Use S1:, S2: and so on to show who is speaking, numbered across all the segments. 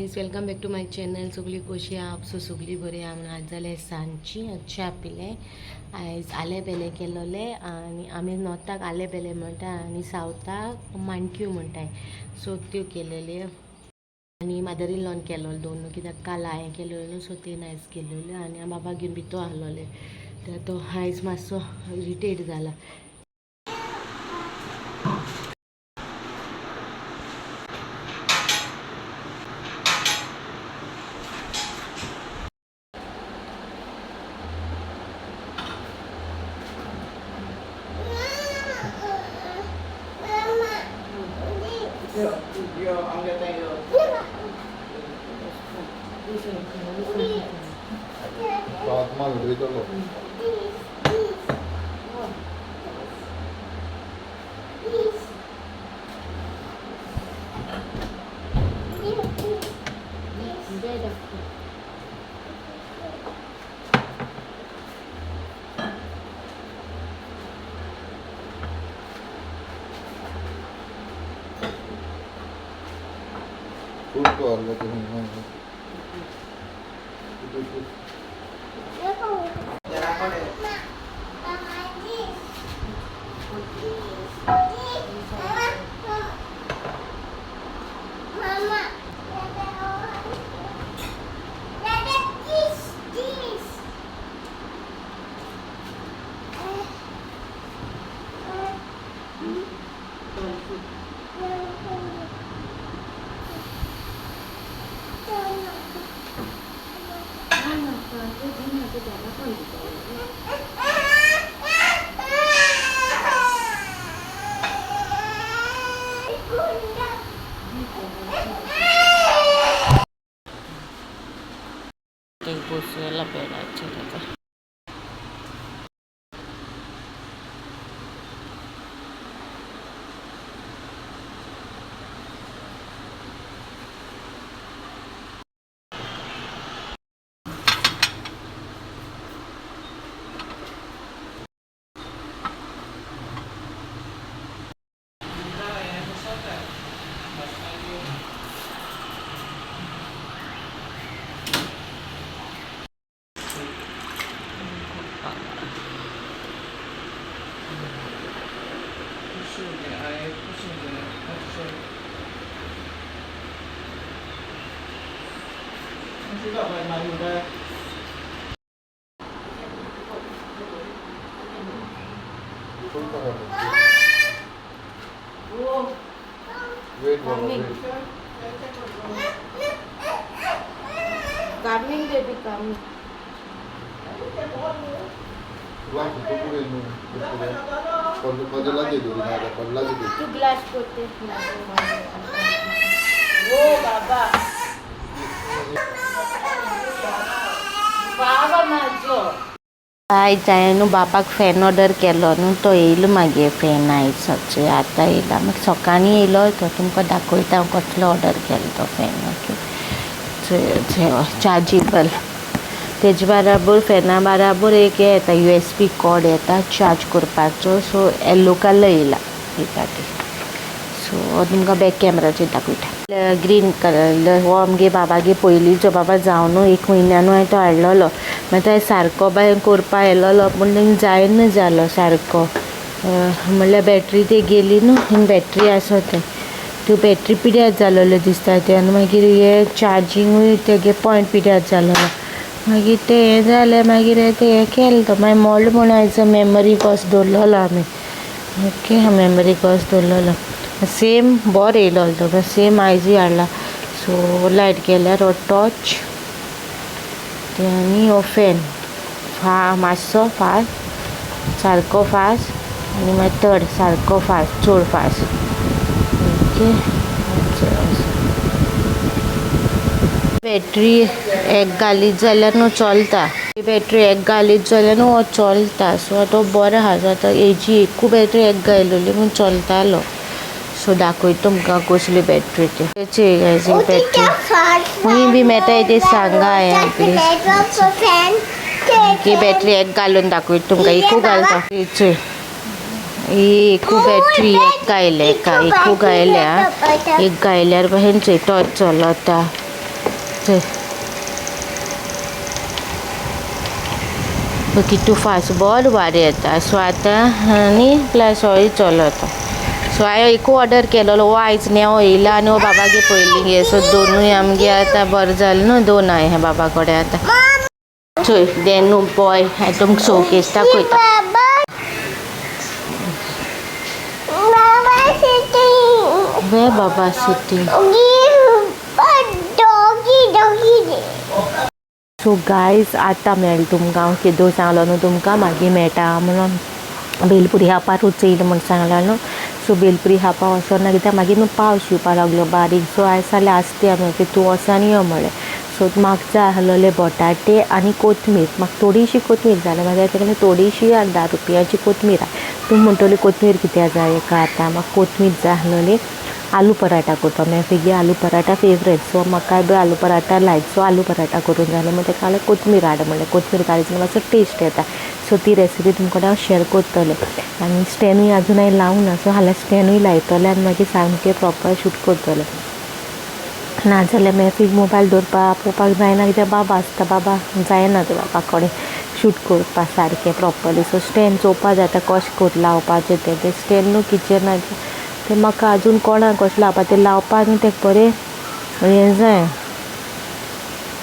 S1: Guys, welcome back to my channel. सगळी कशी आप सो सगळी बरी आहा म्हणून आज जालें सांजची च्या पिले. आयज आले बेले केलोले आनी आमी नॉर्थाक आले बेले म्हणटा आनी सावथाक माणक्यो म्हणटाय, सो त्यो केलेल्यो. आनी मदर इन लॉन केलोलो दोन, कित्याक काल हांवें केलेलो सो तेन आयज केलेल्यो. आनी हांव बाबा घेवन भितर आहलोले तर तो आयज मातसो इरिटेट जाला.
S2: Yo, ang ganda yo.
S3: Fatma lo. Tutto arrivato.
S1: बसला बेडाचेर आतां.
S3: Wait, Baba, wait.
S1: Coming baby, coming. तू ग्लास करते. ओ बाबा बाबा म्हाजो. आयज हांवें न्हू बापाक फॅन ऑर्डर केलो न्हू, तो येयलो मागीर फॅन आयज सदचे आतां येयला. मागीर सकाळीं येयलो तो, तुमकां दाखयता हांव कसलो ऑर्डर केलो तो फॅन. ओके, चार्जेबल तेजे बाराबर फॅना बाराबर एक हें येता, USB cord येता चार्ज करपाचो. सो येल्लो कलर येयला ही. सो तुमकां बॅक कॅमेराचेर दाखयता. ग्रीन कलर हो आमगे बाबागे पयलींचो, बाबा जावन एक म्हयन्यान हांवें तो हाडलेलो. मागीर तो सारको बाय करपा येयलोलो पूण जायना जालो सारको, म्हणल्यार बॅटरी ती गेली न्हू, बॅटरी आसा तें त्यो बॅटरी पिड्यार जालोल्यो दिसता तें. आनी मागीर हे चार्जिंगूय तेगे पॉयंट पिड्यार जालोलो. मागीर तें हें जालें, मागीर तें हें केलें तो मागीर मोडलो म्हूण आयज मेमरी कॉस दवरलेलो आमी. ओके, मेमरी कॉस दवरलेलो सेम बरो येयलो तो, सेम आयजूय हाडला. सो लायट गेल्यार हो टॉर्च ते आनी हो फॅन मातसो फास्ट, सारको फास्ट आनी मागीर थर्ड सारको फास्ट, चड फास्ट. ओके, बॅटरी एक घालीत जाल्यार न्हू चलता, बॅटरी एक घालीत जाल्यार न्हू हो चलता. सो आतां बरो आहा. सो आतां हेजी एकूय बॅटरी एक घायलेली म्हूण चलतालो. सो दाखयता तुमकां कसली बॅटरी ती. बॅटरी खंय बी मेळटा ते सांगा हें प्लीज. ही बॅटरी एक घालून दाखयता तुमकां, एकू घालता. चोय ही एकू बॅटरी एक घायल्या, एका एकू घायल्या, एक घायल्यार भशेन चोय टॉर्च चलता. चल कितू फास्ट बरो वारें येता. सो आतां आनी प्लस होय चलता. सो हांवें एकू ऑर्डर केलेलो, हो आयज नेवो येयला आनी हो बाबागे पयलीं गे. सो दोनूय आमगे आतां बरें जालें न्हू, दोन हांवें बाबा कडेन आतां. चोय दें न्हू पळय, हांवें तुमकां शोकेस दाखयता. वे बाबा सिटींग. सो गायज आतां मेळ्ळें तुमकां हांव केदो सांगलो न्हू तुमकां मागीर मेळटा म्हणून. भेलपुरी खावपाकूच येयलें म्हूण सांगलां न्हू. सो भेलपुरी खावपाक वचोना कित्याक मागीर न्हू पावस येवपा लागलो बारीक. सो हांवें सांगलें आसता आमी ओके तूं वचोन यो म्हळें. सो म्हाका जाय आसलोले बटाटे आनी कोथमीर. म्हाका थोडीशी कोथमीर जाय आसली, मागीर तेका थोडीशी हाड 10 रुपयाची कोथमीर हाड. तूं म्हणटली कोथमीर कित्याक जाय एका आतां. म्हाका कोथमीर जाय आसलोली आलू पराठा करपाक. मॅफिगे आलू पराठा फेवरेट. सो म्हाकाय बी आलू पराठा लायक. सो आलू पराठा करूंक जाय म्हण तेका हांवें कोथमीर हाड म्हणलें. कोथमीर घाली जाल्यार मातसो टेस्ट येता. सो ती रेसिपी तुमकां हांव शेअर करतलें. आनी स्टॅन्डूय आजून हांवें लावंक ना. सो हाल्यार स्टॅन्डूय लायतलें आनी मागीर सामकें प्रोपर शूट करतलें. नाजाल्यार मॅफीक मोबायल दवरपाक पळोवपाक जायना कित्याक बाबा आसता, बाबा जायना ते बाबा कडेन शूट करपाक सारकें प्रोपरली. सो स्टॅन्ड चोवपा जाय आतां कशें करून लावपाचें तें. तें स्टॅन्ड न्हू किचनाचें तें म्हाका आजून कोणाक कशें लावपा तें लावपाक न्हू तें बरें हें जाय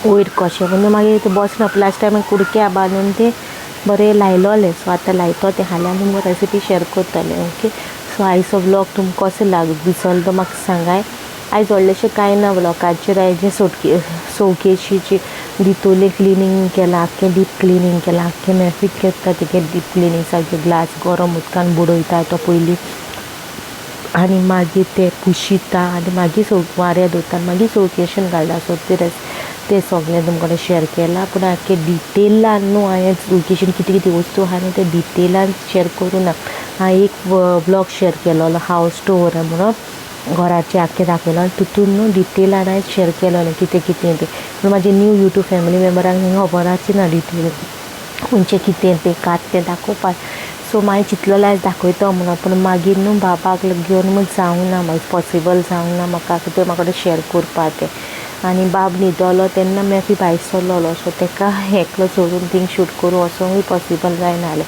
S1: वयर कशें म्हणून मागीर तें बसना. लास्ट टायम कुडक्या बांदून तें बरें लायलोलें. सो आतां लायतो तें हाल्यार तुमकां रेसिपी शेअर करतलें. ओके, सो आयचो व्लॉग तुमकां कसो दिसलो तो म्हाका सांगाय. आयज व्हडलेशें कांय ना व्लॉगाचेर. आयज सोकेशीची भितरलें क्लिनींग केलां, आख्खें डीप क्लिनींग केलां, आख्खें मॅफीक करता तेगे डीप क्लिनींग. सारकें ग्लास गरम उदकान बुडयता तो पयलीं आनी मागीर ते पुशिता आनी मागीर वाऱ्या दवरता आनी मागीर सोकेशन घालता. सो तें सगळें तुमकां कडेन शेअर केलां. पूण आख्खें डिटेलान न्हू हांवें सोकेशन कितें कितें वस्तू आहा न्हू तें डिटेलान शेअर करूं ना. हांवें एक व्लॉग शेअर केलोलो हावज टूर म्हणून घराचें आख्खें दाखयलो आनी तितून न्हू डिटेलान हांवें शेअर केलोलें कितें कितें तें. पूण म्हाजे न्यू यूट्यूब फॅमिली मेम्बरांक खबर आसची ना डिटेल खंयचें कितें तें कात तें दाखोवपाक. सो मागीर चिंतलेलें आयज दाखयतो म्हणून, पूण मागीर न्हू बाबाक घेवन म्हूण जावंक ना, मागीर पॉसिबल जावंक ना म्हाका कितें म्हाका कडेन शेअर करपा तें. आनी बाब न्हिदलो तेन्ना मॅफी भायर सरलोलो. सो तेका एकलो सोडून थिंग शूट करूं वचोंकूय पॉसिबल जायना जालें.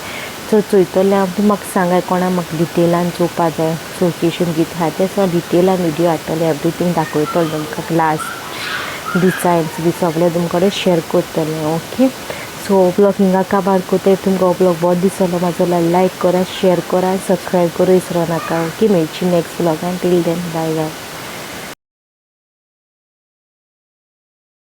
S1: सो चोयतलें हांव, तूं म्हाका सांगाय कोणा म्हाका डिटेलान चोवपा जाय सोकेशन कितें आहा तें. सो डिटेलान विडियो हाडटलें, एवरीथींग दाखयतलें तुमकां, ग्लास डिजायन्स बी सगळें तुमकां कडेन शेअर करतलें. ओके, सो हो ब्लॉग हिंगा काबार करता. तुमकां हो ब्लॉग बरो दिसलो म्हाजो जाल्यार लायक करा, शेअर करा, सबस्क्रायब करूं विसरो नाका. ओके, मेळची next ब्लॉगान. Till then bye bye.